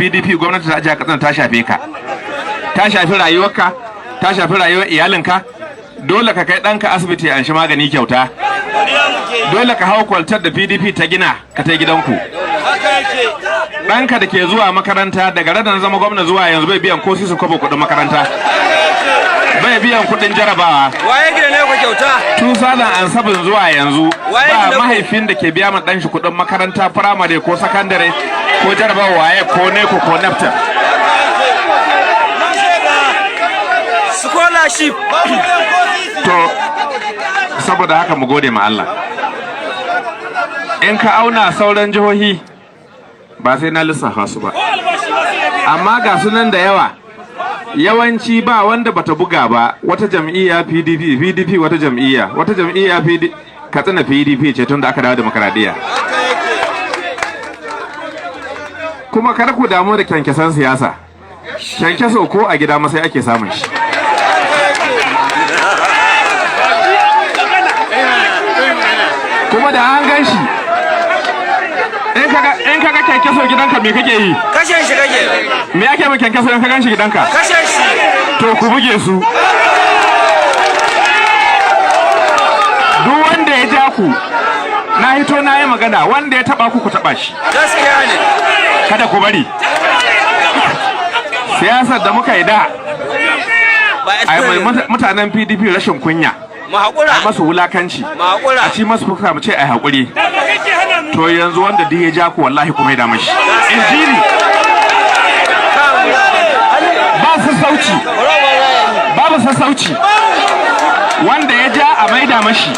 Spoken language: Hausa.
PDP gwamnati ta jihar Katsina ta shafe ka, ta shafi rayuwarka, ta shafi rayuwar iyalinka. Dole ka kai ɗanka asibiti an shi magani kyauta. Dole ka hau kwaltar da PDP ta gina ka tai gidanku. Ɗanka da ke zuwa makaranta, daga ranar zama gwamna zuwa yanzu bai biyan ko sisin kwabo kuɗin makaranta, bai biyan kuɗin jarabawa. Waye gina ne ku kyauta? 2007 zuwa yanzu Waye ba gina ku? mahaifin da ke biya ma ɗanshi kuɗin makaranta, firamare ko sakandare, ko jarabawa WAEC ko NECO ko NABTEB. Scholarship. To, saboda haka mu gode ma Allah. In ka auna sauran jihohi, ba sai na lissafa su ba, amma ga sunan da yawa. Yawanci ba wanda bata buga ba. Wata jam'iyya PDP, PDP, wata jam'iyya, wata jam'iyya PDP. Katsina PDP ce tun da aka dawo demokaradiyya. Kuma kar ku damu da kyankyasan siyasa. Kyankyaso ko a gida masai ake samun shi. Kuma da an gan shi, in kaga kyankyaso gidanka, me kake yi? Kashe shi kake. Me ake ma kyankyaso in ka gan shi gidanka? Kashe shi. To, ku buge su. Duk wanda ya ja ku, na hito na yi magana, wanda ya taba ku, ku taba shi. Gaskiya ne. Kada ku bari siyasar da muka yi da Ba a yi mutanen PDP rashin kunya, Mu haƙura. a masu wulakanci, Mu haƙura. a ci masu fuska, mu ce ai haƙuri. To, yanzu wanda duk ya ja ku, wallahi kuma ya dama shi injini. Ba sassauci, babu sassauci. Wanda ya ja, a maida mashi.